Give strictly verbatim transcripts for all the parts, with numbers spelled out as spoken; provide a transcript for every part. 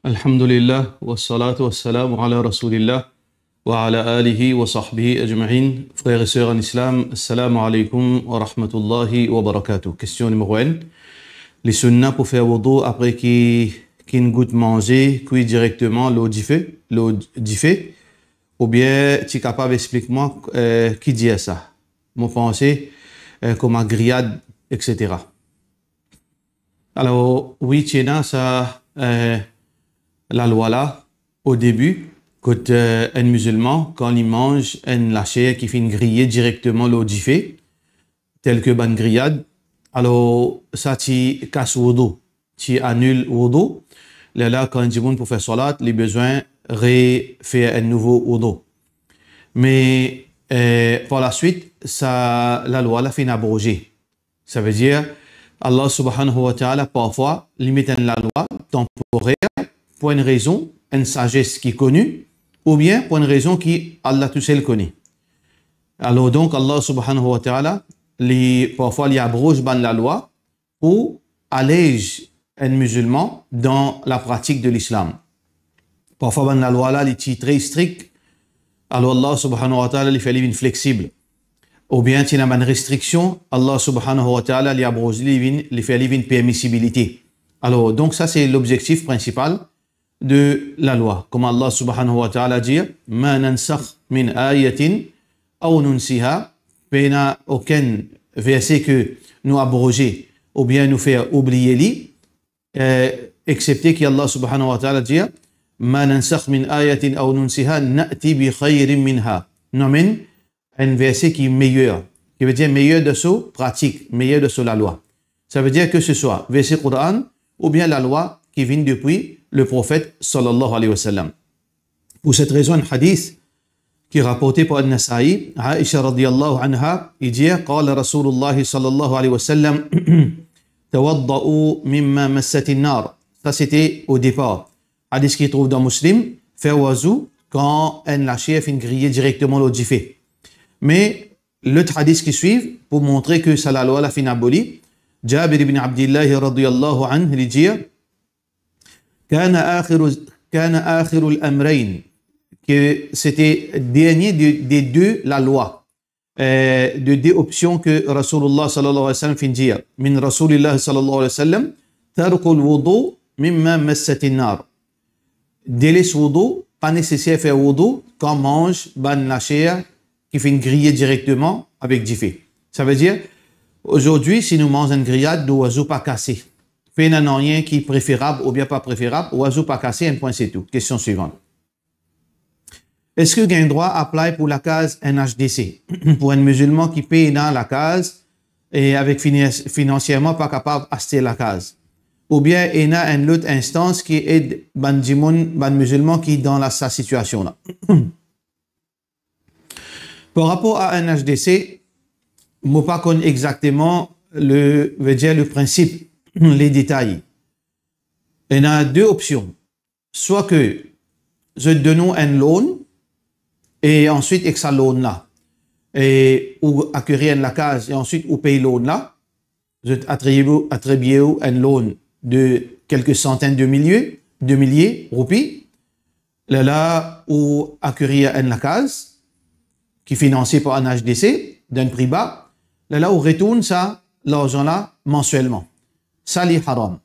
Alhamdulillah, wassalatu wassalamu ala rasoulillah, wa ala alihi wa sahbihi ajma'in. Frer e ser an Islam, assalamu alaykum wa rahmatullahi wa barakatuh. Kestion nimero enn. Li sounna pou fer woudou apre ki, ki'nn gout manze kwi direkteman lor dife, lor dife, oubien ti kapav explik mwa, eh, ki dir sa? Mo panse, eh, kouma griyad, et cetera. Alor, wi, ti ena sa, eh, lalwa la, o debi, kot, eh, enn mizilman, kan li manz enn laser ki finn griye direkteman lor dife, tel ke bann griyad, alor sa ti kas woudou, ti anil woudou. Lerla, kan enn dimoun pou fer swalat, li bizin refer enn nouvo woudou. Me, eh, par laswit, sa lalwa la finn abroze. Savedir, Allah subhanahu wa ta'ala, parfwa, li met enn lalwa tanporer pou enn rezon, enn sazes ki koni, oubien pou enn rezon ki Allah tousel kone. Alor donk, Allah subhanahu wa ta'ala, li, parfwa, li abroz bann lalwa pou alez enn mizilman dan lapratik de lislam. Parfwa, bann lalwa la, li ti tre strik, alor Allah subhanahu wa ta'ala, li fer li vinn fleksib. Oubien ti ena bann restriksion, Allah subhanahu wa ta'ala, li abroz li, li vinn, li fer li vinn permisibilite. Alor, donk sa se lobzektif prinsipal de lalwa. Kouma Allah subhanahu wa ta'ala dir, "Ma nansakh min ayatin aw nunsiha", pena okenn verse ke nou abroze oubien nou fer oubliye li, eh, exepte ki Allah subhanahu wa ta'ala dir, "Ma nansakh min ayatin aw nunsiha na'ti bi khayrin minha." Nou amenn enn verse ki meyer, ki vedir meyer dan so pratik, meyer dan so lalwa. Savedir ke se swa verse Koran oubien lalwa ki vinn depi le Profet sallallahu alayhi wa sallam. Pou set rezon, enn hadis ki raporte par An-Nasa'i, Aisha radiyallahu anha, li dir, "Qala Rasulullah sallallahu alayhi wa sallam, tawadda'u mimma massat an-nar." Sa sete o depar. Hadis ki trouv dan Muslim, fer wazou kan enn laser finn griye direkteman lor dife. Me lot hadis ki swiv, pou montre ke sa lalwa la finn aboli, Jabir ibn Abdillah radiyallahu anhu, li dir, "Kana akhiru, kana akhirul amrayn", ke sete dernie de, de de lalwa, eh, de de opsion ke Rasoulullah sallallahu alayhi wa sallam finn dir, "Min Rasoulillah sallallahu alayhi wa sallam, tarkul wudu mimma massat an-nar." Deles woudou, pa neseser fer woudou kan manz bann laser ki finn griye direkteman avek dife. Savedir, azordi, si nou manz enn griyad, nou wazou pa kase. Pena nanye ki preferab oubien pa preferab, wazou pa kase, enn pwin, se tou. Kestion swivan. Eski gagn drwa apply pou lakaz N H D C pou enn mizilman ki pena lakaz e avek finis-, finansierman pa kapav aste lakaz? Oubien ena enn lot instans ki ed bann dimoun, bann mizilman ki dan la, sa sitiasion la? Par rapor a N H D C, mo pa konn exakteman le, vedir le prinsip, le detay. Ena de opsion. Swa ke zot donn ou enn loan, e answit ek sa loan la, e ou akirir enn lakaz, e answit ou pey loan la, zot atribie, atribie ou enn loan de kelke santenn de milie, de milie roupi, lerla ou akirir enn lakaz ki finanse par N H D C dan enn pri ba, lerla ou retourn sa larzan la mansielman. Sa li haram.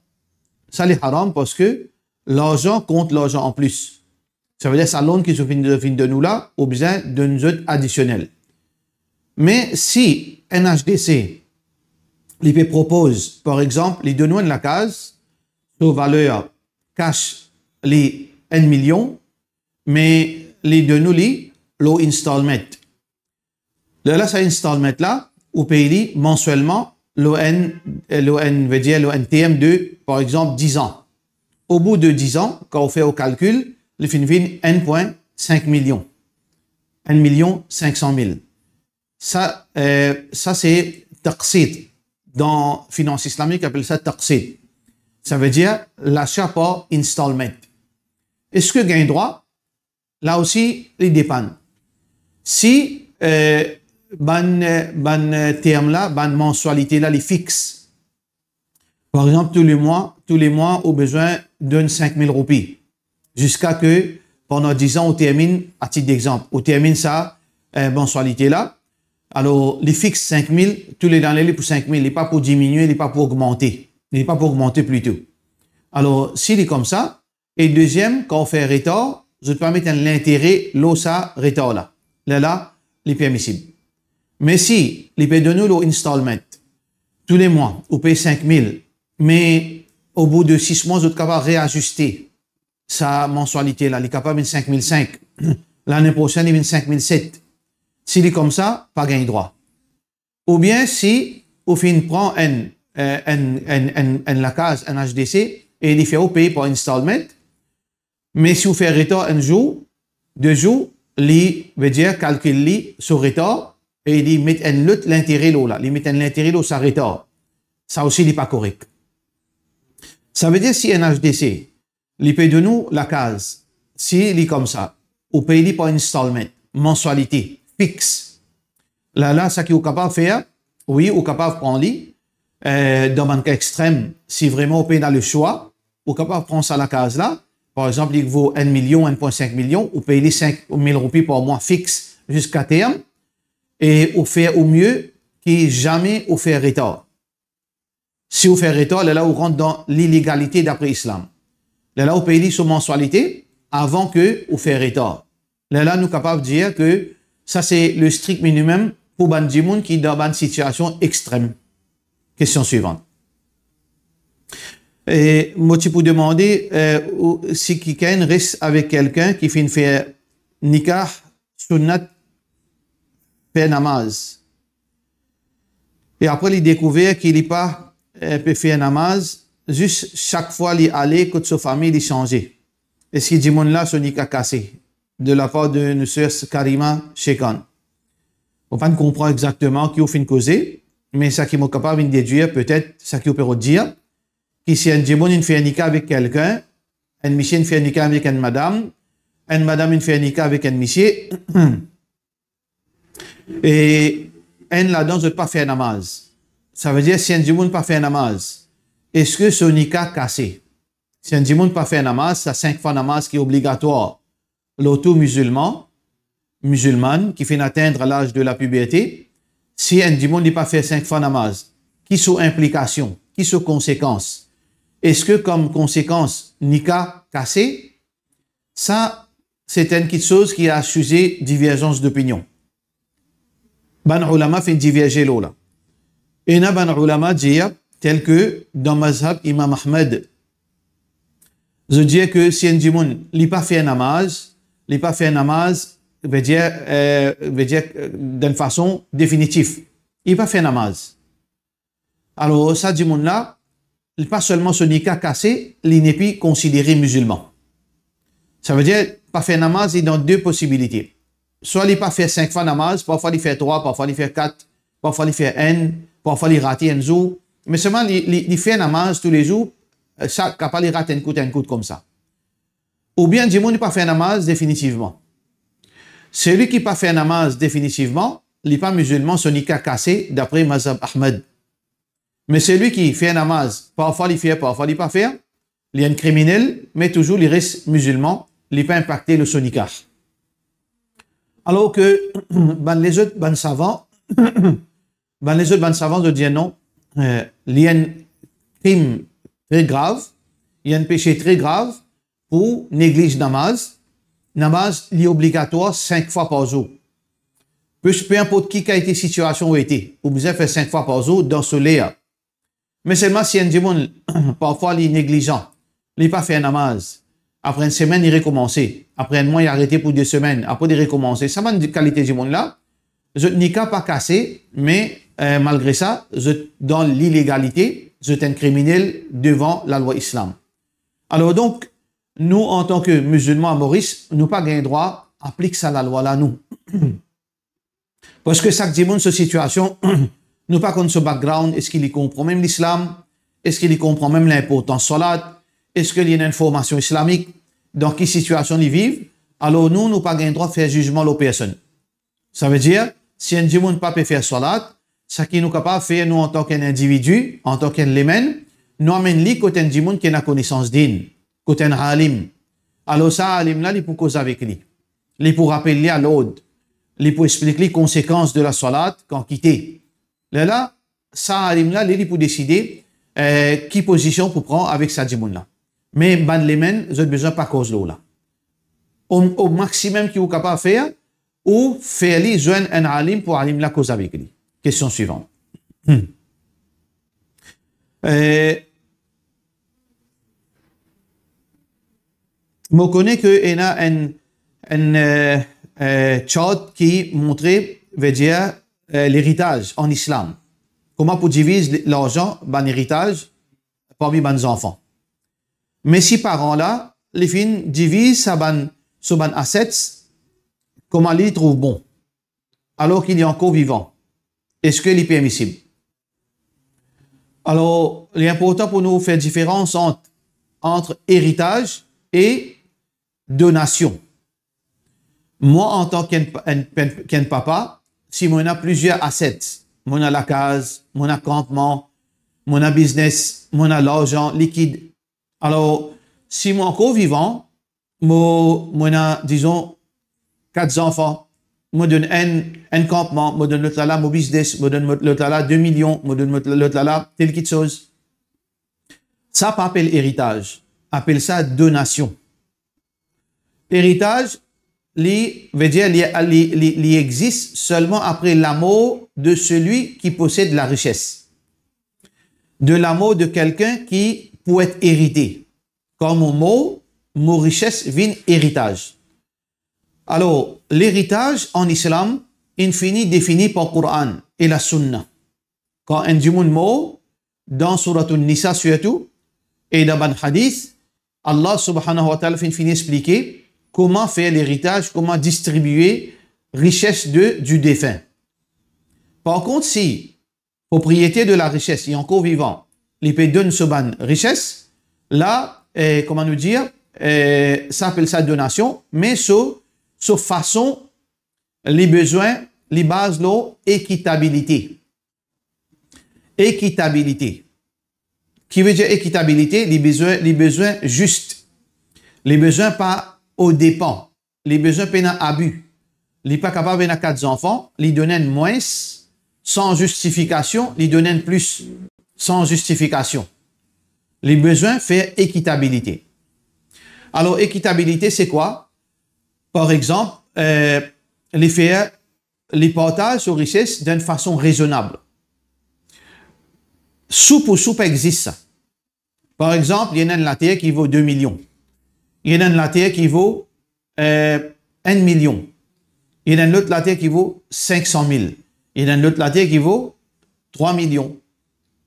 Sa li haram parski larzan kont larzan anplis. Savedir sa loan ki zot finn, finn donn ou la, ou bizin donn zot adisionel. Me si N H D C li pe propoz, par exanp, li donn ou enn lakaz, so valer cash li enn milion, me li donn ou li lor installment. Lerla sa installment la, ou pey li mansielman lor enn, lor enn, vedir lor enn term de, par exanp, diz an. Obout de diz an, kan ou fer ou kalkil, li finn vinn enn pwin sink milion. Enn milion sink san mil. Sa, eh, sa se taqsit. Dan finans islamik, apel sa taqsit. Savedir lasa par installment. Eski gagn drwa? La osi, li depann. Si, eh, bann, eh, bann, eh, term la, bann mansialite la, li fix. Par exanp, tou le mwa, tou le mwa, ou bizin donn sink mil roupi. Ziska ke pandan diz an, ou terminn, a tit dexanp, ou terminn sa, eh, manswalite la, alor, li fix sink mil, tou le lane li pou sink mil, li pa pou diminie, li pa pou ogmante, li pa pou ogmante plito. Alor, si li koumsa, e deziem, kan ou fer retar, zot pa met enn lintere lor sa retar la. Lerla, li permisib. Me si li pe donn ou lor installment, tou le mwa, ou pey sink mil, me obout de sis mwa, zot kapav reaziste sa manswalite la, li kapav vinn sink mil sink, lane prosenn, li vinn sink mil set. Si li koumsa, pa gagn drwa. Oubien si ou finn pran enn, eh, enn, enn, enn, enn lakaz, enn H D C, e li fer ou pey par installment, me si ou fer retar enn zour, de zour, li, vedir, kalkil li so retar, e li met enn lot lintere lor la, li met enn lintere lor sa retar. Sa osi, li pa korek. Savedir, si enn H D C, li pe donn ou lakaz, si li koumsa, ou pey li par installment, manswalite, fix. Lerla, seki ou kapav fer, wi, ou kapav pran li, eh, dan bann ka extrem, si vreman ou pena leswa, ou kapav pran sa lakaz la, par exanp, li vo enn milion, enn pwin sink milion, ou pey li sink mil roupi par mwa fix ziska term, e ou fer ou mie ki zame ou fer retar. Si ou fer retar, lerla ou rant dan lilegalite dapre Islam. Lerla ou pey li so manswalite avan ke ou fer retar. Lerla nou kapav dir ke sa se le strik minimem pou bann dimoun ki dan bann sitiasion extrem. Kestion swivant. E mo ti pou demande, eh, ou, si kikenn res avek kikenn ki finn fer nikah sunnat fer namaz. E apre li dekouver ki li pa, eh, pe fer namaz, zis sak fwa li ale kot so fami, li sanze. Eski dimoun la so nikah kase? De lapar de nou ser Karima Shekan. Mo pa konpran exakteman ki ou finn koze, me seki mo kapav vinn dedwir, petet seki ou pe rod dir, ki si enn dimoun inn fer nikah avek kikenn, enn misie inn fer nikah avek enn madam, enn madam inn fer nikah avek enn misie, e enn ladan zot pa fer namaz. Savedir, si enn dimoun pa fer namaz, eski so nikah kase? Si enn dimoun pa fer namaz, sa sink fwa namaz ki obligatwar lor tou mizilman, mizilmann ki finn atenn laz de lapiberte, si enn dimoun li pa fer sink fwa namaz, ki so inplikasion, ki so konsekans? Eski kom konsekans nikah kase? Sa, se enn kitsoz ki a size diverzans dopinion. Bann oulama finn diverze lor la. Ena bann oulama dir, tel ke dan mazhab Imam Ahmed, zot dir ke si enn dimoun, li pa fer namaz, li pa fer namaz, vedir, eh, vedir, eh, dan fason definitif. Li pa fer namaz. Alor, sa dimoun la, li pa selman so nikah kase, li nepli konsidere mizilman. Savedir, pa fer namaz, li dan de posibilite. Swa li pa fer sink fwa namaz, parfwa li fer trwa, parfwa li fer kat, parfwa li fer enn, parfwa li rate enn zour. Me selman li, li, li fer namaz toulezour, eh, sa kapav li rat enn kout, enn kout koumsa. Oubien dimoun li pa fer namaz definitivman. Seli ki pa fer namaz definitivman, li pa mizilman, so nikah kase dapre mazhab Ahmed. Me seli ki fer namaz, parfwa li fer, parfwa li pa fer, li enn kriminel, me touzour li res mizilman, li pa inpakte lor so nikah. Alor ke bann lezot, bann savan, bann lezot, bann savan, zot dir non, eh, li enn krim tre grav, li enn pese tre grav pou negliz namaz. Namaz, li obligatwar sink fwa par zour. Pe, pe inport ki kalite sitiasion ou ete, ou bizin fer sink fwa par zour dan so ler. Me selman si enn dimoun, parfwa li neglizan, li pa fer namaz, apre enn semenn li rekoumanse, apre enn mwa li arete pou de semenn, apre li rekoumanse, sa bann kalite dimoun la, zot nikah pa kase, me, eh, malgre sa, zot dan lilegalite, zot enn kriminel devan lalwa Islam. Alor donk, nou, antan ke mizilman a Moris, nou pa gagn drwa aplik sa lalwa la, nou. Parski sak dimoun so sitiasion, nou pa konn so background, eski li konpran mem Lislam, eski li konpran mem linportans salat, eski li ena enn formasion islamik, dan ki sitiasion li viv, alor nou, nou pa gagn drwa fer zizman lor personn. Savedir, si enn dimoun pa pe fer salat, seki nou kapav fer nou antan ki enn individi, antan ki enn layman, nou amenn li kot enn dimoun ki ena konesans din, kot enn alim. Alor sa alim la, li pou koz avek li. Li pou rapel li a lord. Li pou explik li konsekans de lasalat, kantite. Lerla, sa alim la, li, li pou deside, eh, ki pozision pou pran avek sa dimoun la. Me bann layman, zot bizin pa koz lor la. O, o maximum ki ou kapav fer, ou fer li zwenn enn alim pou alim la koz avek li. Kestion swivan. Hmm. Eh, mo kone ke ena enn, enn, eh, eh, chart ki montre, vedir, eh, leritaz an islam. Kouma pou diviz le-, larzan, bann eritaz parmi bann zanfan. Me si paran la, li finn diviz sa bann, so bann assets, kouma li trouv bon, alor ki li ankor vivan, eski li permisib? Alor, li inportan pou nou fer diferans ant, ant eritaz e donasion. Mwa, antan ki enn, enn, enn, ki enn papa, si mo ena plizier assets, mo ena lakaz, mo ena kanpman, mo ena biznes, mo ena larzan likid. Alor, si mo ankor vivan, mo, mo ena, dizon, kat zanfan, mo donn enn, enn kanpman, mo donn lot la la mo biznes, mo donn mo, lot la la de milion, mo donn mo, lot la la tel kitsoz. Sa pa apel eritaz, apel sa donasion. Eritaz, li, vedir, li, li, li, li exist selman apre lamor de selwi ki posed larises. De lamor de kelkenn ki pou et erite. Kan mo mor, mo rises vinn eritaz. Alor, leritaz an islam, inn fini defini par Koran e la Sunna. Kan enn dimoun mor, dan Souratoun Nisa sirtou, e dan bann hadis, Allah Subhanahu wa Ta'ala finn fini explike kouma fer leritaz, kouma distribie rises de, du defin. Par kont, si proprietaire de la richesse, li ankor vivan, li pe donn so bann rises, la, eh, kouma nou dir, eh, sa apel sa donasion, me so, so fason, li bizin, li baz lor ekitabilite. Ekitabilite. Ki vedir ekitabilite? Li bizin, li bizin zis. Li bizin pa o depan. Li bizin pena abi. Li pa kapav ena kat zanfan, li donn enn mwins san zistifikasion, li donn enn plis san zistifikasion. Li bizin fer ekitabilite. Alor, ekitabilite, se kwa? Par exanp, eh, li fer, li partaz so rises dan enn fason rezonab. Sou pou sou pa exist sa. Par exanp, li ena enn later ki vo de milion. Li ena enn later ki vo, eh, enn milion. Li ena enn lot later ki vo sink san mil. Li ena enn lot later ki vo trwa milion.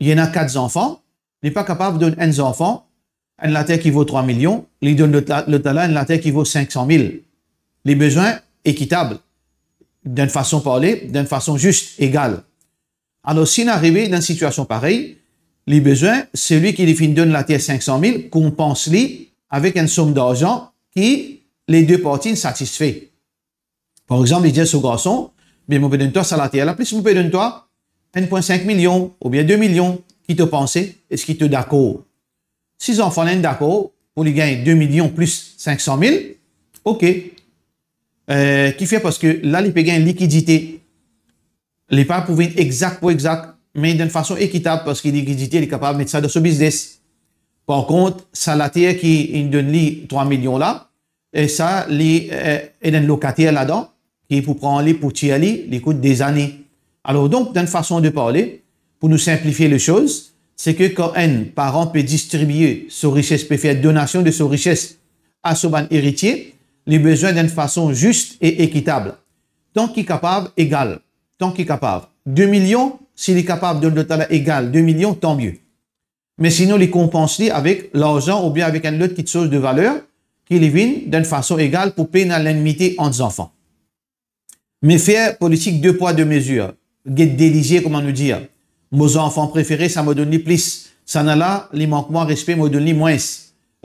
Li ena kat zanfan, li pa kapav donn enn zanfan enn later ki vo trwa milion, li donn lot la, lot la la enn later ki vo sink san mil. Li bizin ekitab, dan enn fason parle, dan enn fason zis, egal. Alor, si inn arive dan enn sitiasion parey, li bizin, selwi ki li finn donn later sink san mil, konpans li avek enn som darzan ki le de parti inn satisfe. Par exanp, li dir so garson, "Be, mo pe donn twa sa later la, plis mo pe donn twa enn pwin sink milion oubien de milion, ki to panse? Eski to dakor?" Si zanfan la inn dakor pou li gagn de milion plis sink san mil, ok. Eh, kifer? Parski la, li pe gagn likidite. Li pa pou vinn egzak pou egzak, me dan enn fason ekitab, parski likidite, li kapav met sa dan so biznes. Par kont, sa later ki inn donn li trwa milion la, e sa, li, eh, ena enn lokater ladan, ki pou pran li, pou tir li, li kout dezane. Alor donk, dan enn fason de parle, pou nou sinplifie lesoz, se ke kan enn paran pe distribie so rises, pe fer donasion de so rises a so bann eritie, li bizin dan enn fason zis e ekitab. Tan ki kapav, egal. Tan ki kapav. De milion, si li kapav donn lot la la egal de milion, tan mie. Me sinon, li konpans li avek larzan oubien avek enn lot kitsoz de valer ki li vinn dan enn fason egal pou pena lenmite ant zanfan. Me fer politik de pwa, de mezir, get de lizie, kouma nou dir. Mo zanfan prefere, sa mo donn li plis. Sannla, li mank mwa respe, mo donn li mwins.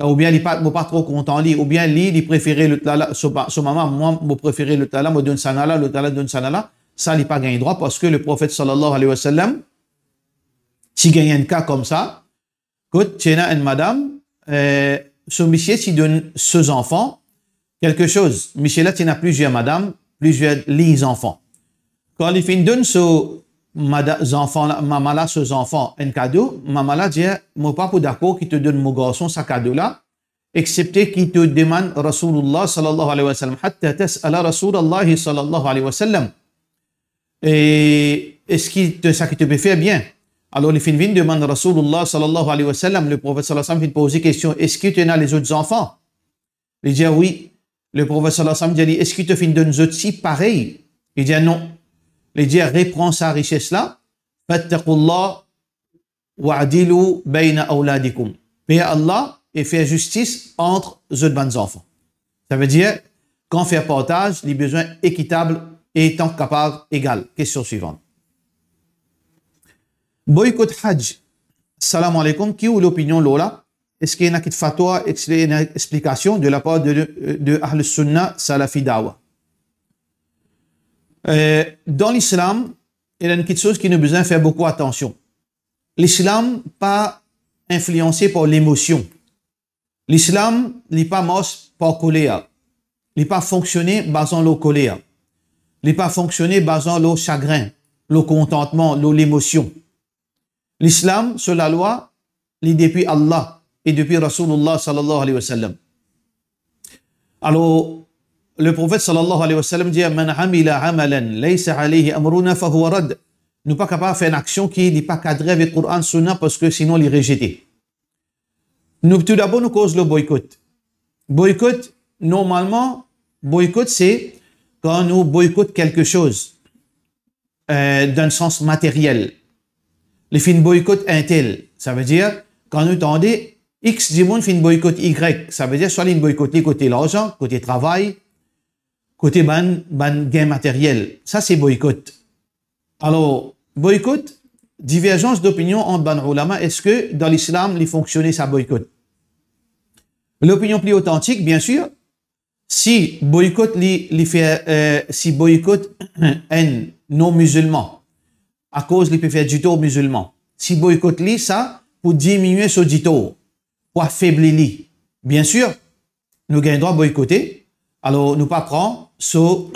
Oubien li pa, mo pa tro kontan li. Oubien li, li prefere lot la la, so pa, so mama, mwa, mo prefere lot la la, mo donn sannla, lot la la donn sannla. Sa, li pa gagn drwa, parski le Profet, sallallahu alayhi wa sallam, ti gagn enn ka koumsa, kot ti ena enn madam, eh, so misie ti donn so zanfan kelke soz. Misie la ti ena plizier madam, plizier liy zanfan. Kan li finn donn so mada-, zanfan la, mama la so zanfan enn kado, mama la dir, "Mo pa pou dakor ki to donn mo garson sa kado la, exepte ki to demann Rasoulullah sallallahu alayhi wa sallam, hatta tas'ala Rasoulallahi sallallahu alayhi wa sallam. E eski to, sa ki to pe fer bien?" Alor li finn vinn demann Rasoulullah sallallahu alayhi wa sallam, Leprofet sallallahu alayhi wa sallam finn poze kestion, "Eski to ena lezot zanfan?" Li dir, "Wi." Leprofet sallallahu alayhi wa sallam dir li, "Eski to finn donn zot si parey?" Li dir, "Non." Li dir, "Repran sa rises la, fattaqullah wa'dilu bayna awladikum." Per Allah e fer zistis ant zot bann zanfan. Savedir, kan fer partaz, li bizin ekitab e tan ki kapav egal. Kestion swivan. Boykot Hajj. Salam aleykoum, ki ou lopinion lor la? Eski ena kit fatwa, eski ena explikasion de lapar de, de, de Ahl Sunna Salafi Dawa? Eh, dan Lislam, ena enn kiksoz ki nou bizin fer boukou atansion. Lislam pa inflianse par lemosion. Lislam, li pa mars par koler. Li pa fonksione bazan lor koler. Li pa fonksione bazan lor sagrin, lor kontantman, lor lemosion. Lislam, so lalwa, li depi Allah e depi Rasoulullah sallallahu alayhi wa sallam. Alor, Leprofet sallallahu alayhi wa sallam dir, "Man amila amalan laysa alayhi amruna fahuwa radd." Nou pa kapav fer enn aksion ki li pa kadre avek Koran, Sunna, parski sinon li rezete. Nou, toudabor, nou koz lor boykot. Boykot, normalman, boykot se kan nou boykot kelke soz, eh, dan sans materiel. Li finn boykot intel, savedir, kan nou tande X dimoun finn boykot Y, savedir swa li finn boykot li kote larzan, kote travay, kote bann, bann gagn materiel. Sa se boykot. Alor, boykot, diverzans dopinion ant bann oulama, eski dan Lislam li fonksione sa boykot? Lopinion pli otantik, biensir, si boykot li, li fer, eh, si boykot enn non-mizilman, akoz li pe fer ditor mizilman, si boykot li, sa pou diminie so ditor, pou afebli li. Biensir, nou gagn drwa boykote, alor nou pa pran so,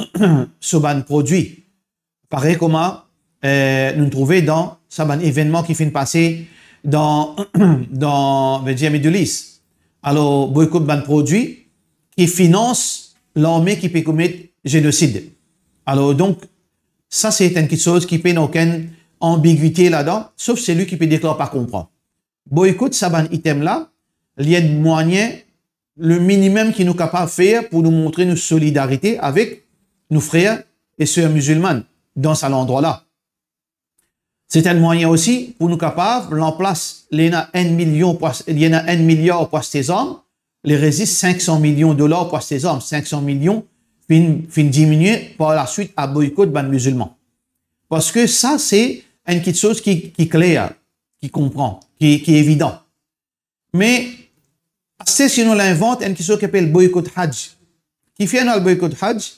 so bann prodwi. Parey kouma, eh, nou trouve dan sa bann evennman ki finn pase dan, dan, vedir Middle East. Alor, boykot bann prodwi ki finans larme ki pe komet zenosid. Alor, donk, sa se enn kiksoz ki pena okenn anbigwite ladan, sof seli ki pe deklar pa konpran. Boykot sa bann item la, li enn mwayin, le minimem ki nou kapav fer pou nou montre nou solidarite avek nou frer e ser mizilman dan sa landrwa la. Se enn mwayin osi pou nou kapav, lanplas li ena enn milion pou as-, li ena enn miliar pou aste zarm, li res zis sink san milion dolar pou aste zarm. Sink san milion finn, finn diminie par laswit a boykot bann mizilman. Parski sa se enn kiksoz ki, ki kler, ki konpran, ki, ki evidan. Me, aster si nou al invant enn kiksoz ki apel boykot Hajj. Kifer nou al boykot Hajj?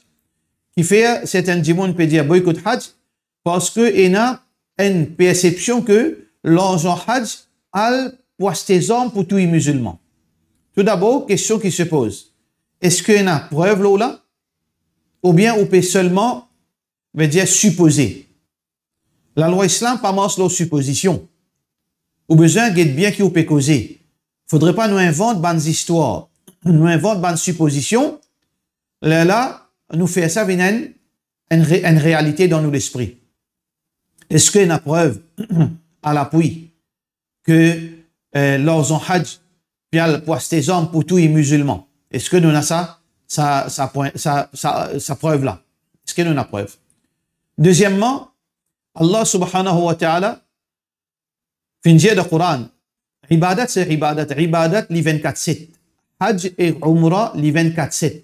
Kifer sertin dimoun pe dir boykot Hajj? Parski ena enn persepsion ki larzan Hajj al pou aste zarm pou touy mizilman. Toudabor, kestion ki se poz, eski ena prev lor la? Oubien ou pe selman, vedir sipoze? Lalwa Islam pa mars lor sipozision. Ou bizin get bien ki ou pe koze. Fodre pa nou invant bann zistwar, nou invant bann sipozision, lerla nou fer sa vinn enn, enn re-, enn realite dan nou lespri. Eski ena prev a lapui ke, eh, larzan Hajj pe al pou aste zarm pou touy mizilman? Eski nou ena sa, sa, sa pwin, sa, sa, sa prev la? Eski nou ena prev? Dezieman, Allah subhanahu wa ta'ala finn dir dan Koran, ibadat se ibadat, ibadat li vennkat set, Hajj e Oumra li vennkat set.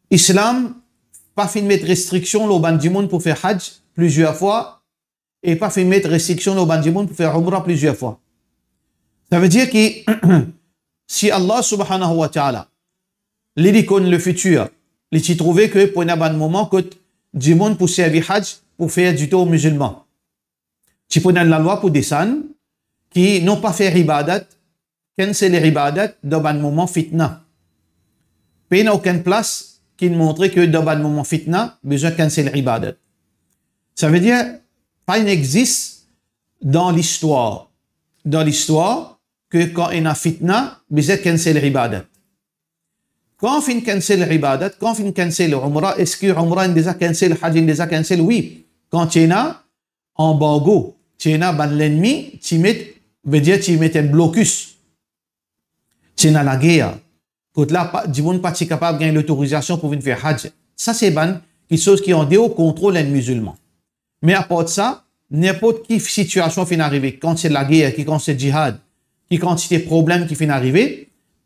Islam pa finn met restriksion lor bann dimoun pou fer Hajj plizier fwa, e pa finn met restriksion lor bann dimoun pou fer Oumra plizier fwa. Savedir ki, si Allah subhanahu wa ta'ala, li, li konn lefitir, li ti trouve ke pou ena bann moman kot dimoun pou servi Hajj pou fer ditor mizilman, ti pou ena enn lalwa pou desann ki non pa fer ibadat cancel ibadat dan bann moman fitna. Pena okenn plas ki montre ke dan bann moman fitna, bizin cancel ibadat. Savedir, pa inn existe dan listwar, dan listwar, ke kan ena fitna, bizin cancel ibadat. Kan finn cancel ibadat, kan finn cancel umra, eski umra inn deza cancel, haj inn deza cancel? Wi. Kan ti ena anbargo, ti ena bann lennmi, ti met, vedir ti met enn blokis. Ti ena lager. Kot la, pa, dimoun pa ti kapav gagn lotorizasion pou vinn fer haj. Sa se bann kiksoz ki andeor kontrol enn mizilman. Me apar sa, ninport ki sitiasion finn arive, kan se lager, ki kan se jihad, ki kantite problem ki finn arive,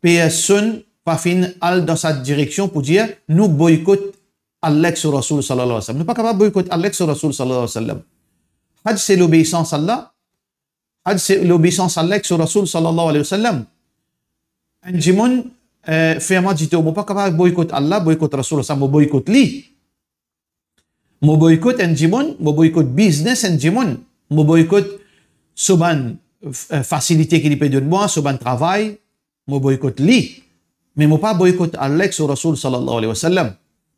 personn pa finn al dan sa direksion pou dir, nou boykot Allah ek so Rasoul sallallahu alayhi wa sallam. Nou pa kapav boykot Allah ek so Rasoul sallallahu alayhi wa sallam. Haj se lobeisans Allah, Haj se lobeisans Allah ek so Rasoul sallallahu alayhi wa sallam. Enn dimoun, eh, fer mwa dito, mo pa kapav boykot Allah, boykot Rasoul, sa mo boykot li. Mo boykot enn dimoun, mo boykot biznes enn dimoun, mo boykot so bann, eh, fasilite ki li pe donn mwa, so bann travay, mo boykot li. Me mo pa boykot Allah ek so Rasoul sallallahu alayhi wa sallam.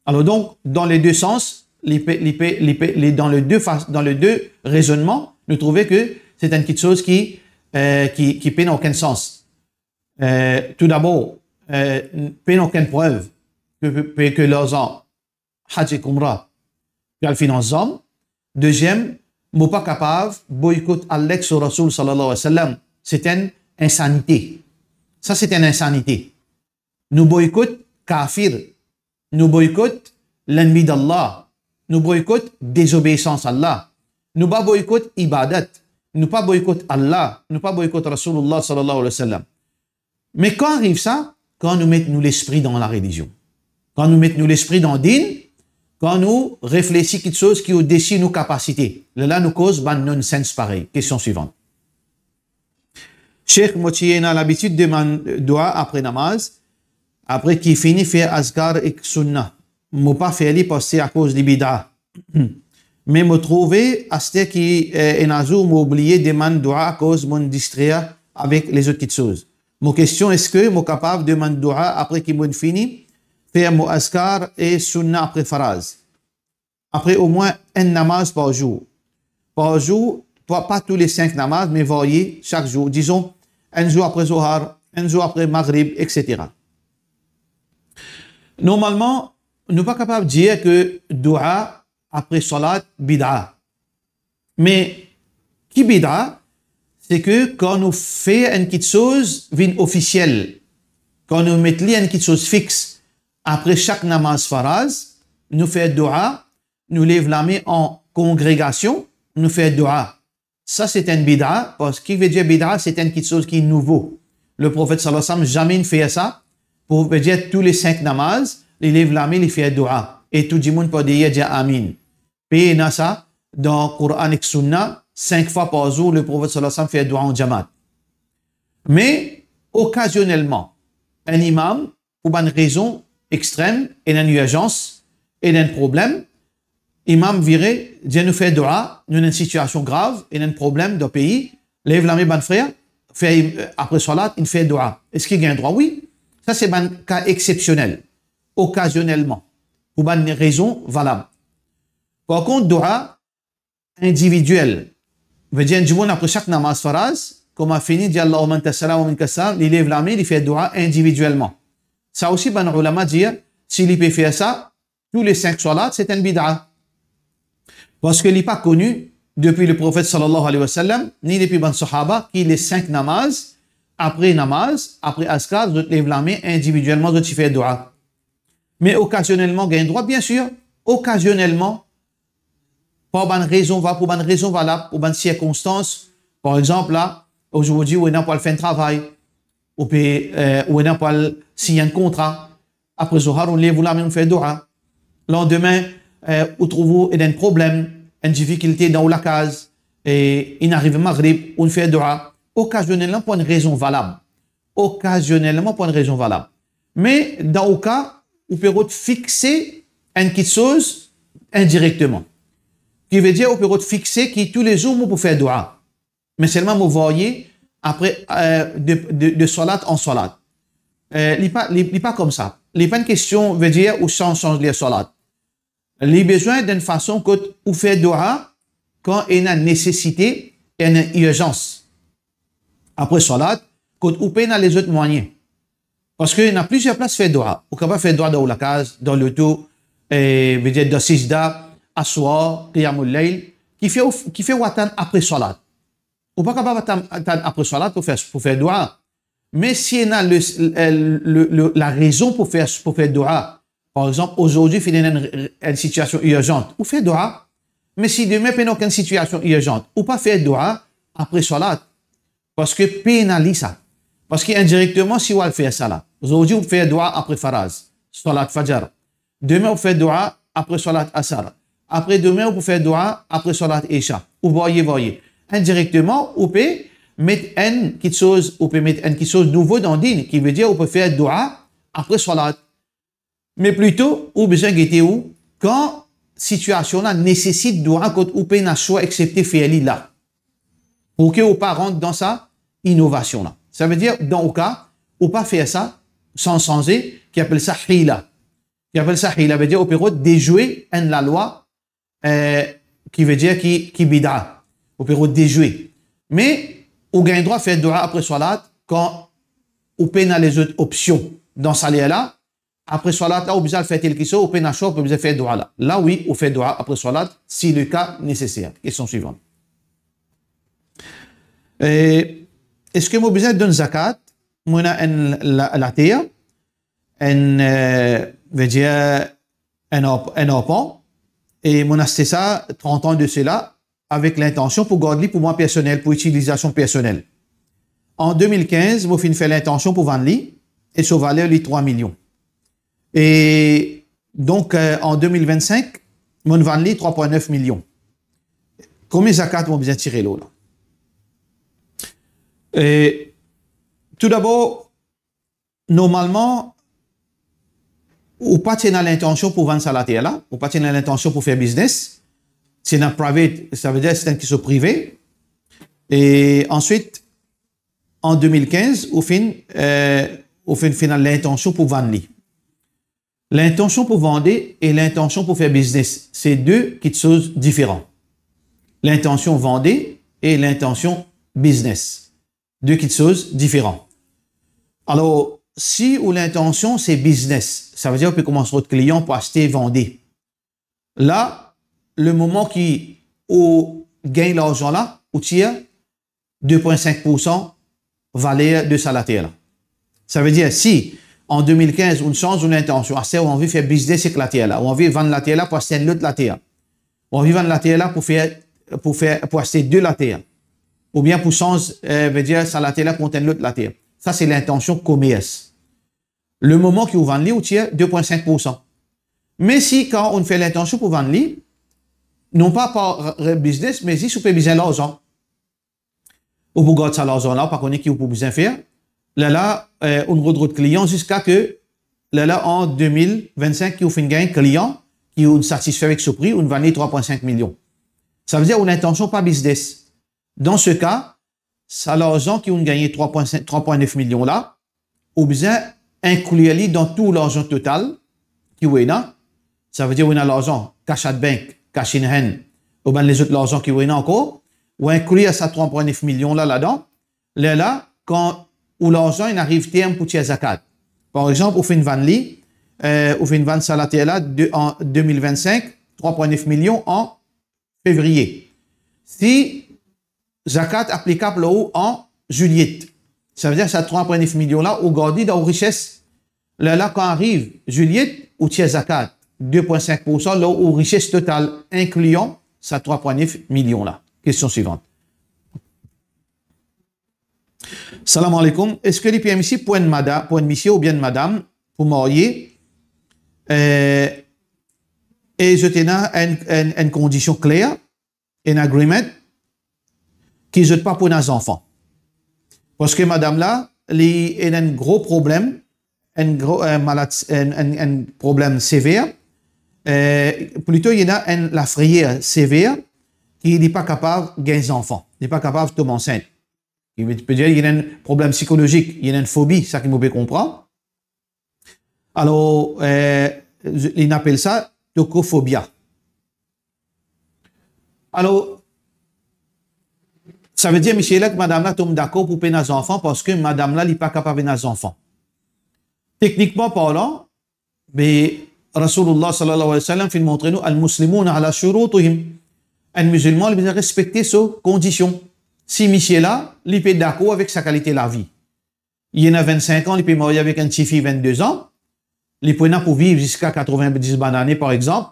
Alors donc, dans les deux sens, li pe, li pe, li pe, li, dans les deux fa-, dans les deux raisonnements, nou trouve ke se enn kiksoz ki, eh, ki, ki pena okenn sans. Eh, toudabor, eh, pena okenn prev ke, ke, ke larzan haj ek umra pe al finans zam. Deziem, mo pa kapav boykot Allah ek so Rasoul sallallahu alayhi wa sallam. Se enn insanite. Sa se enn insanite. Nou boykot kafir. Nou boykot lennmi d'Allah. Nou boykot dezobeisans Allah. Nou pa boykot ibadat. Nou pa boykot Allah. Nou pa boykot Rasoulullah sallallahu alayhi wa sallam. Me kan ariv sa? Kan nou met nou lespri dan larelizion. Kan nou met nou lespri dan din, kan nou reflesi kiksoz ki odesi nou kapasite. Lerla nou koz bann nonsens parey. Kestion swivant. Sheikh, mo ti ena labitid demann dua apre namaz, apre ki fini fer azkar ek sunna. Mo pa fer li parski akoz li bida. Me mo trouve aster ki, eh, ena zour mo oubliye demann dua akoz mo'nn distrer avek lezot kiksoz. Mo kestion, eski mo kapav demann dua apre ki mo'nn fini fer mo azkar e sunna apre faraz? Apre omwin enn namaz par zour. Par zour, pa, pa tou le sink namaz, me varye sak zour. Dizon, enn zour apre Zohar, enn zour apre Maghrib, et cetera. Normalman, nou pa kapav dir ke dua apre salat bida. Me ki bida, se ke kan nou fer enn kiksoz vinn ofisiel, kan nou met li enn kiksoz fix, apre sak namaz faraz, nou fer dua, nou lev lame an kongregasion, nou fer dua. Sa se enn bida, parski ki vedir bida, se enn kiksoz ki nouvo. Le Profet sallallahu alayhi wa sallam zame inn fer sa, pou vedir tou le sink namaz, li lev lame, li fer dua. E tou dimoun par deryer dir amin. Pena sa, dan Koran ek Sunna, sink fwa par zour, le Profet sallallahu alayhi wa sallam fer dua an jamaat. Me, okazionelman, enn imam, pou bann rezon extrem, ena enn irzans, ena enn problem, imam vire, dir nou fer dua, nou ena enn sitiasion grav, ena enn problem dan pei, lev lame bann frer, fer, eh, apre salat, inn fer dua. Eski gagn drwa? Wi. Sa se bann ka exsepsionel, okazionelman, pou bann rezon valab. Par kont, dua individiel, vedir enn dimoun apre sak namaz faraz, kouma fini, dir Allahumma anta salam wa minka salam, li lev lame, li fer dua individielman. Sa osi bann ulama dir, si li pe fer sa, tou le sink salat, se enn bida. Parski li pa koni depi le Profet sallallahu alayhi wa sallam, ni depi bann sahaba, ki le sink namaz, apre namaz, apre azkar, zot lev lame individielman, zot ti fer dua. Me okazionelman, gagn drwa, biensir, okazionelman, par bann rezon va-, pou bann rezon valab, pou bann sirkonstans, par exanp, la, ozordi, ou ena pou al fer enn travay, ou pe, eh, ou ena pou al sign enn kontra, apre Zohar, ou lev ou lame, ou fer dua. Landime, eh, ou trouv ou ena enn problem, enn difikilte dan ou lakaz, e inn arive Maghrib, ou fer dua. Okazionelman, pou enn rezon valab. Okazionelman, pou enn rezon valab. Me dan ou ka, ou pe rod fixe enn kiksoz indirekteman. Ki vedir, ou pe rod fixe ki tou le zour mo pou fer dua. Me selman mo varye apre, eh, de, de, de salat an salat. Eh, li pa, li, li pa koumsa. Li pa enn kestion, vedir, ou sanz, sanz ler salat. Li bizin dan enn fason kot ou fer doua kan ena nesesite, ena irzans. Apre salat, kot ou pena lezot mwayin. Parski ena plizier plas fer doua. Ou kapav fer doua dan ou lakaz, dan loto, eh, vedir dan sijda, aswar, qiyamul layl, ki fer ou, ki fer ou atann apre salat. Ou pa kapav atann, atann apre salat pou fer, pou fer doua. Me si ena le, le, le, le, larezon pou fer, pou fer doua, par exanp, azordi finn ena enn, enn sitiasion irzan, ou fer doua. Me si demin pena okenn sitiasion irzan, ou pa fer doua apre salat. Parski pena li sa. Parski indirekteman, si ou al fer sa la, azordi ou fer doua apre faraz, salat fajar. Demin ou fer doua apre salat asar. Apre demin ou pou fer doua apre salat isha. Ou varye, varye. Indirekteman, ou pe met enn kiksoz, ou pe met enn kiksoz nouvo dan din, ki vedir ou pe fer doua apre salat. Me plito, ou bizin gete ou, kan sitiasion la nesesit doua kot ou pena swa exsepte fer li la. Pou ki ou pa rant dan sa inovasion la. Savedir, dan ou ka, ou pa fer sa san sanze, ki apel sa hila. Ki apel sa hila, vedir ou pe rod dezwe enn lalwa, eh, ki vedir ki, ki bida. Ou pe rod dezwe. Me, ou gagn drwa fer doua apre salat, kan ou pena lezot opsion dan sa ler la, apre salat la, ou bizin al fer tel kiksoz, ou pena swa, ou bizin fer doua la. La, wi, ou fer doua apre salat, si le ka neseser. Kestion swivan. Eh, eski mo bizin donn zakat? Mo ena enn la-, later, enn, eh, vedir, enn arp-, enn arpan, e mo aste sa trant an de sela, avek lintansion pou gard li pou mwa personel, pou itilizasion personel. An de mil kinz, mo finn fer lintansion pou vann li, e so valer li trwa milion. E donk, eh, an de mil vinn-sink, mo'nn vann li trwa pwin nef milion. Komie zakat mo bizin tire lor la? E, toudabor, normalman, ou pa ti ena lintansion pou vann sa later la, ou pa ti ena lintansion pou fer biznes, ti ena private, savedir se enn kiksoz prive. E answit, an de mil kinz, ou finn, eh, ou finn, finn ena lintansion pou vann li. Lintansion pou vande e lintansion pou fer biznes, se de kiksoz diferan. Lintansion vande e lintansion biznes, de kiksoz diferan. Alor, si ou lintansion se biznes, savedir ou pe koumans rod klian pou aste, vande. La, le moman ki ou gagn larzan la, ou tir de pwin sink pou san valer de sa later la. Savedir, si an de mil kinz, ou sanz ou lintansion, aster ou anvi fer biznes ek later la, ou anvi vann later la pou aste enn lot later, ou anvi vann later la pou fer, pou fer, pou aste de later, oubien pou sanz, eh, vedir sa later la kont enn lot later. Sa se lintansion komers. Le moman ki ou vann li, ou tir de pwin sink pou san. Me si kan ou fer lintansion pou vann li, non pa par re-, biznes, me zis ou pe bizin larzan. Ou pou gard sa larzan la, ou pa kone ki ou pou bizin fer. Lerla, eh, ou rod, rod klian ziska ke, lerla an de mil vinn-sink ki ou finn gagn klian, ki ou satisfe avek so pri, ou vann li trwa pwin sink milion. Savedir ou lintansion pa biznes. Dan se ka, sa larzan ki ou gagne trwa pwin sink, trwa pwin nef milion la, ou bizin inklir li dan tou larzan total ki ou ena. Savedir ou ena larzan cash at bank, cash in hand, ou bann lezot larzan ki ou ena ankor, ou inklir sa trwa pwin nef milion la ladan. Lerla, kan ou larzan inn ariv term pou tir zakat, par exanp, ou finn vann li, eh, ou finn vann sa later la de, an de mil vinn-sink, trwa pwin nef milion an fevriye. Si zakat aplikab lor ou an zilye, savedir sa trwa pwin nef milion la, ou gard li dan ou rises. Lerla, kan ariv zilye, ou tir zakat de pwin sink pou san lor ou rises total, inklian sa trwa pwin nef milion la. Kestion swivan. Salam aleykoum. Eski li permisib pou enn mada-, pou enn misie oubien enn madam pou marye, eh, e zot ena enn, enn, enn kondision kler, enn agreement, ki zot pa pou ena zanfan? Parski madam la, li ena enn gro problem, enn gro, eh, malad, enn, enn, enn problem sever, eh, plito li ena enn lafreyer sever, ki li pa kapav gagn zanfan, li pa kapav tom ansint. Li pe dir li ena enn problem psikolozik, li ena enn fobi, sa ki mo pe konpran. Alor, eh, li apel sa tokophobia. Alor, savedir misie la ek madam la tom dakor pou pena zanfan parski madam la li pa kapav ena zanfan. Teknikman parlan, be Rasoulillah sallallahu alayhi wa sallam finn montre nou, "Al-Muslimuna ala shurutihim." Enn mizilman, li bizin respekte so kondision. Si misie la, li pe dakor avek sa kalite lavi, li ena vinn-sink an, li pe marye avek enn tifi vinn-de an, li pou ena pou viv ziska katrovin-dis bann ane, par exanp,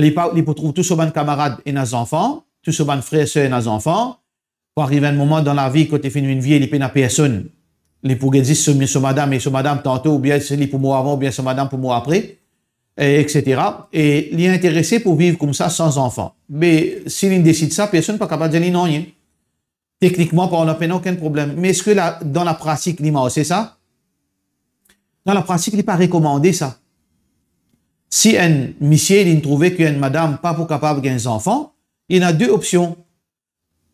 li pa, li pou trouv tou so bann kamarad ena zanfan, tou so bann frer, ser ena zanfan, pou ariv enn moman dan lavi kot li finn vinn vie, li pena personn. Li pou get zis so, so madam, e so madam tanto, oubien si li pou mor avan, oubien so madam pou mor apre, e etsetera. E li interese pou viv koumsa san zanfan. Me si li desid sa, personn pa kapav dir li nanye. Teknikman parlan, pena okenn problem. Me eski la, dan lapratik, li marse sa? Dan lapratik, li pa rekomande sa. Si enn misie, li trouve ki enn madam pa pou kapav gagn zanfan, li ena de opsion.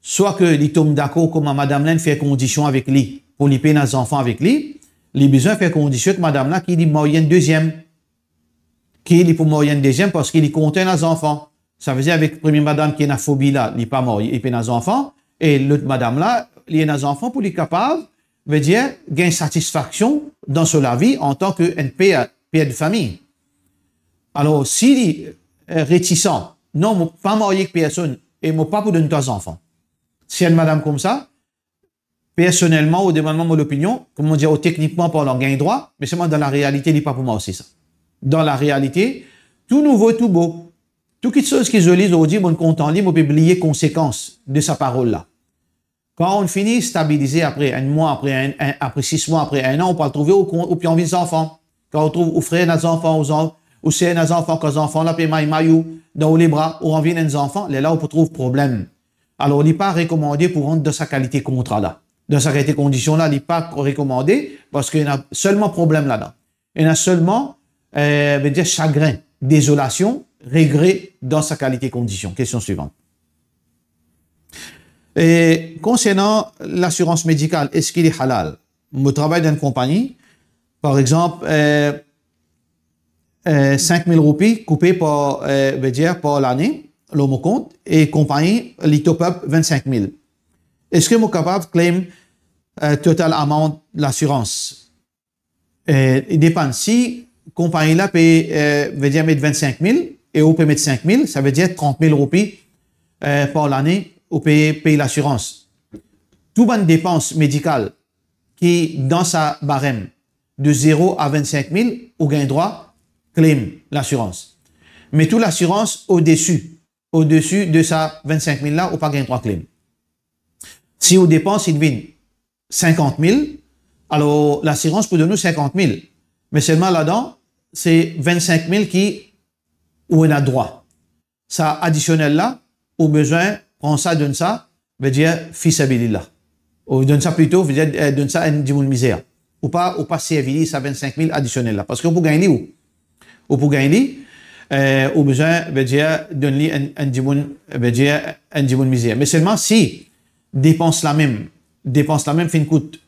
Swa ki li tom dakor kouma madam la inn fer kondision avek li, pou li pena zanfan avek li, li bizin fer kondision ek madam la ki li marye enn deziem. Ki li pou marye enn deziem parski li kontan ena zanfan. Savedir avek premie madam ki ena fobi la, li pa marye, li pena zanfan, e lot madam la, li ena zanfan pou li kapav, vedir, gagn satisfaksion dan so lavi antan ki enn per, per de fami. Alor, si li, eh, retisan, "Non, mo pa marye ek personn e mo pa pou donn twa zanfan." Si enn madam koumsa, personelman, ou demann mwa mo lopinion, kouma dir, ou teknikman parlan, gagn drwa, me selman dan larealite, li pa pou marse sa. Dan larealite, tou nouvo, tou bo. Tou kitsoz ki zoli zordi, mo kontan li, mo pe bliye konsekans de sa parol la. Kan ou fini stabilize apre enn mwa, apre enn, enn, apre sis mwa, apre enn an, ou pou al trouve ou, ou pe anvi zanfan. Kan ou trouv ou frer ena zanfan, ou zan-, ou ser ena zanfan, kan zanfan la pe may-may ou dan ou lebra, ou anvi ena enn zanfan, lerla ou pou trouv problem. Alor, li pa rekomande pou rant dan sa kalite kontra la. Dan sa kalite kondision la, li pa rekomande, parski ena selman problem ladan. Ena selman, eh, vedir sagrin, dezolasion, regre dan sa kalite kondision. Kestion swivan. E konsernan lasirans medikal, eski li halal? Mo travay dan enn konpagni, par exanp, eh, eh, sink mil roupi koupe par, eh, vedir par lane lor mo kont, e konpagni li top up vinn-sink mil. Eski mo kapav claim, eh, total amount lasirans? Eh, li depann. Si konpagni la pe, eh, vedir met vinn-sink mil e ou pe met sink mil, savedir trant mil roupi, eh, par lane ou pe pey lasirans. Tou bann depans medikal ki dan sa barem de zero a vinn-sink mil, ou gagn drwa claim lasirans. Me tou lasirans odesi, odesi de sa vinn-sink mil la, ou pa gagn drwa claim. Si ou depans inn vinn sinkant mil, alor lasirans pou donn ou sinkant mil. Me selman ladan, se vinn-sink mil ki ou ena drwa. Sa adisionel la, ou bizin pran sa, donn sa, vedir fi sabilillah. Ou donn sa plito, vedir, eh, donn sa enn dimoun mizer. Ou pa, ou pa servi li sa vinn-sink mil adisionel la. Parski ou pou gagn li ou. Ou pou gagn li, eh, ou bizin, vedir, donn li enn, enn dimoun, vedir, enn dimoun mizer. Me selman si depans la mem, depans la mem finn kout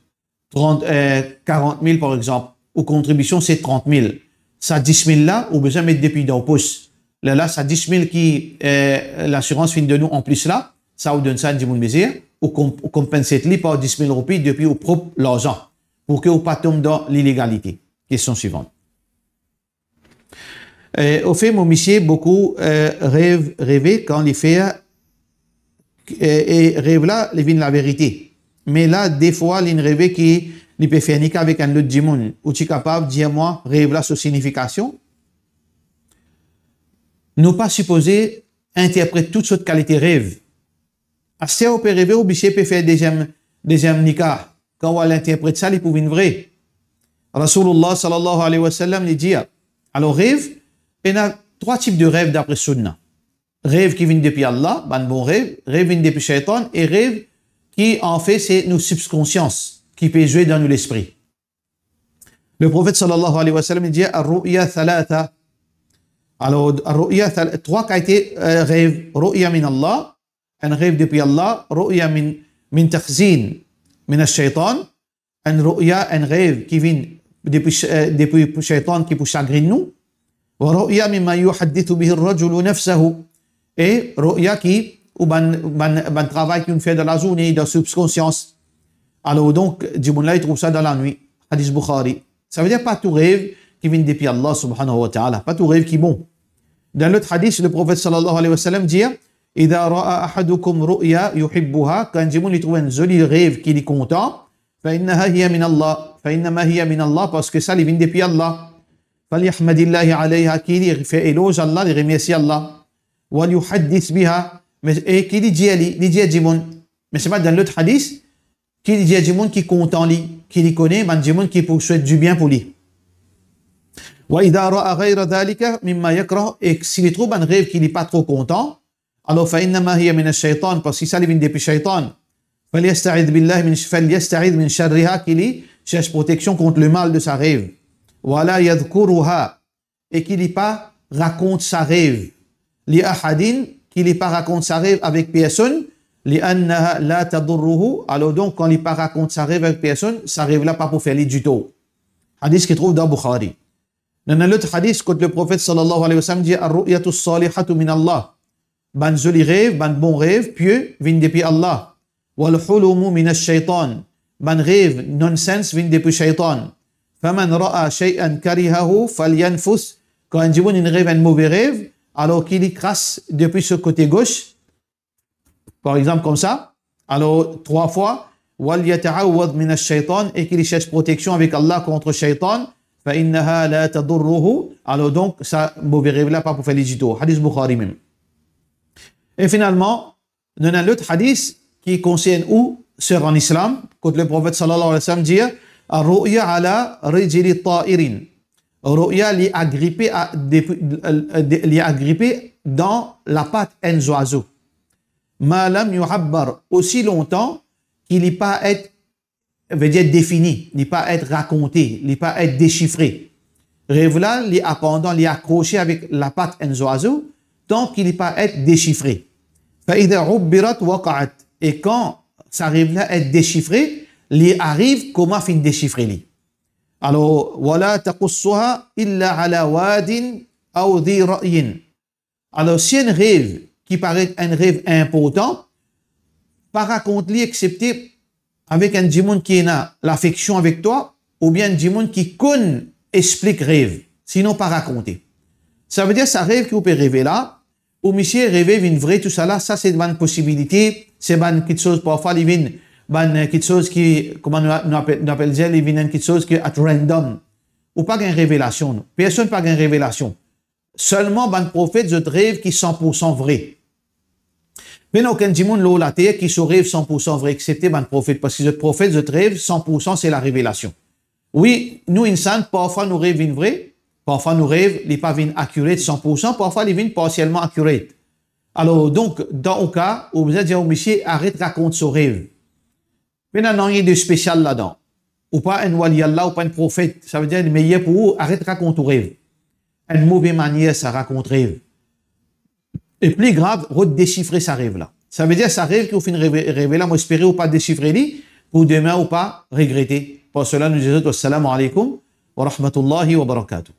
trant, eh, karant mil par exanp, ou kontribision se trant mil. Sa dis mil la, ou bizin met depi dan ou pos. Lerla, sa dis mil ki, eh, lasirans finn donn ou anplis la, sa ou donn sa enn dimoun mizer, ou konp-, ou konpensat li par dis mil roupi depi ou prop larzan, pou ki ou pa tom dan lilegalite. Kestion swivan. Eh, ofe, mo misie boukou, eh, rev, reve kan li fer, eh, e rev la, li vinn laverite. Me la, defwa, li'nn reve ki li pe fer nika avek enn lot dimoun. Ou ti kapav dir mwa rev la so signifikasion? Nou pa sipoze interpret tou sort kalite rev. Aster ou pe reve ou misie pe fer deziem, deziem nika. Kan ou al interpret sa, li pou vinn vre. Rasoulillah sallallahu alayhi wa sallam, li dir, alor rev, ena trwa tip de rev dapre Sunna. Rev ki vinn depi Allah, bann bon rev, rev vinn depi shaytan, e rev ki, anfet, se nou sibkonsians ki pe zwe dan nou lespri. Le Profet sallallahu alayhi wa sallam, li dir, "Ar-ru'ya thalatha." Alor, ar-ru'ya thal-, trwa kalite, eh, rev, ru'ya min Allah, enn rev depi Allah, ru'ya min, min takhzin, min ash-shaytan, enn ru'ya, enn rev ki vinn depi, eh, depi shaytan ki pou sagrinn nou. Wa ru'ya mimma yuhaddithu bihi ar-rajulu nafsahu. E ru'ya ki, ou bann, bann, bann travay ki nou fer dan lazourne, dan sibkonsians. Alor donk, dimoun la, li trouv sa dan lanwit. Hadis Bukhari. Savedir pa tou rev ki vinn depi Allah subhanahu wa ta'ala. Pa tou rev ki bon. Dan lot hadis, le Profet sallallahu alayhi wa sallam dir, "Idha ra'a ahadukum ru'ya yuhibbuha", kan enn dimoun li trouv enn zoli rev ki li kontan, "fa innaha hiya min Allah", "fa innama hiya min Allah", parski sa li vinn depi Allah. "Falyahmadillahi alayha", ki li fer eloz Allah, li remersie Allah. "Walyuhaddith biha", me, e ki li dir li, li dir dimoun. Me sima dan lot hadis, ki li dir dimoun ki kontan li, ki li kone bann dimoun ki pou swet dibien pou li. "Wa idha ra'a ghayra dhalika mimma yakrah", e si li trouv bann rev ki li pa tro kontan, alor "fa innama hiya min ash-shaytan", parski sa li vinn depi shaytan. "Falyasta'idh billahi min, falyasta'idh min sharriha", ki li sers proteksion kont lemal de sa rev. "Wa la yadhkuruha", e ki li pa rakont sa rev, "li ahadin", ki li pa rakont sa rev avek personn, "li annaha la tadurruhu", alor donk, kan li pa rakont sa rev avek personn, sa rev la pa pou fer li ditor. Hadis ki trouv dan Bukhari. Dan enn lot hadis, kot le Profet sallallahu alayhi wa sallam dir, "Ar-ru'yatu salihatu min Allah." Bann zoli rev, bann bon rev, pie, vinn depi Allah. "Wal hulumu min ash-shaytan." Bann rev nonsense vinn depi shaytan. "Faman ra'a shay'an karihahu falyanfuth." Kan enn dimoun inn rev enn move rev, alor ki li kras depi so kote gos, par exanp koumsa, alor trwa fwa, "Wal yata'awwadh min ash-shaytan", e ki li sers proteksion avek Allah kont shaytan, "fa innaha la tadurruhu", alor donk, sa move rev la pa pou fer li ditor. Hadis Bukhari mem. E finalman, nou ena lot hadis ki konsern ou, ser an Islam, kot le Profet sallallahu alayhi wa sallam dir, "Ar-ru'ya ala rijli ta'irin." Ru'ya li agripe a, depi, de, li agripe dan lapat enn zwazo. "Ma lam yu'abbar", osi lontan ki li pa et, vedir defini, li pa et rakonte, li pa et desifre. Rev la, li apandan, li akrose avek lapat enn zwazo, tan ki li pa et desifre. "Fa idha ubbirat waqa'at", e kan sa rev la et desifre, li ariv kouma finn desifre li. Alor, "Wa la taqussuha illa ala wadin aw dhi ra'yin." Alor, si enn rev ki paret enn rev inportan, pa rakont li exsepte avek enn dimoun ki ena lafeksion avek twa, oubien enn dimoun ki konn explik rev, sinon pa rakonte. Savedir sa rev ki ou pe reve la, ou misie reve vinn vre, tousala, sa se bann posibilite, se bann kiksoz, parfwa li vinn bann, eh, kiksoz ki, kouma nou, nou apel, nou apel dir, li vinn enn kiksoz ki at random. Ou pa gagn revelasion, non. Personn pa gagn revelasion. Selman bann profet, zot rev ki san pour san vre. Pena okenn dimoun lor later ki so rev san pour san vre, exsepte bann profet, parski zot profet, zot rev san pour san se larevelasion. Wi, nou insan, parfwa nou rev vinn vre, parfwa nou rev, li pa vinn accurate san pour san, parfwa li vinn parsielman accurate. Alor, donk, dan ou ka, ou bizin dir ou misie, aret rakont so rev. Pena nanye de spesial ladan. Ou pa enn wali Allah, ou pa enn profet. Savedir, li meyer pou ou, aret rakont ou rev. Enn move manier sa, rakont rev. E pli grav, rod desifre sa rev la. Savedir, sa rev ki ou finn reve, reve la, mo espere ou pa desifre li, pou demin ou pa regrete. Par sela, nou dir zot, wassalamu alaykum wa rahmatullahi wa barakatuh.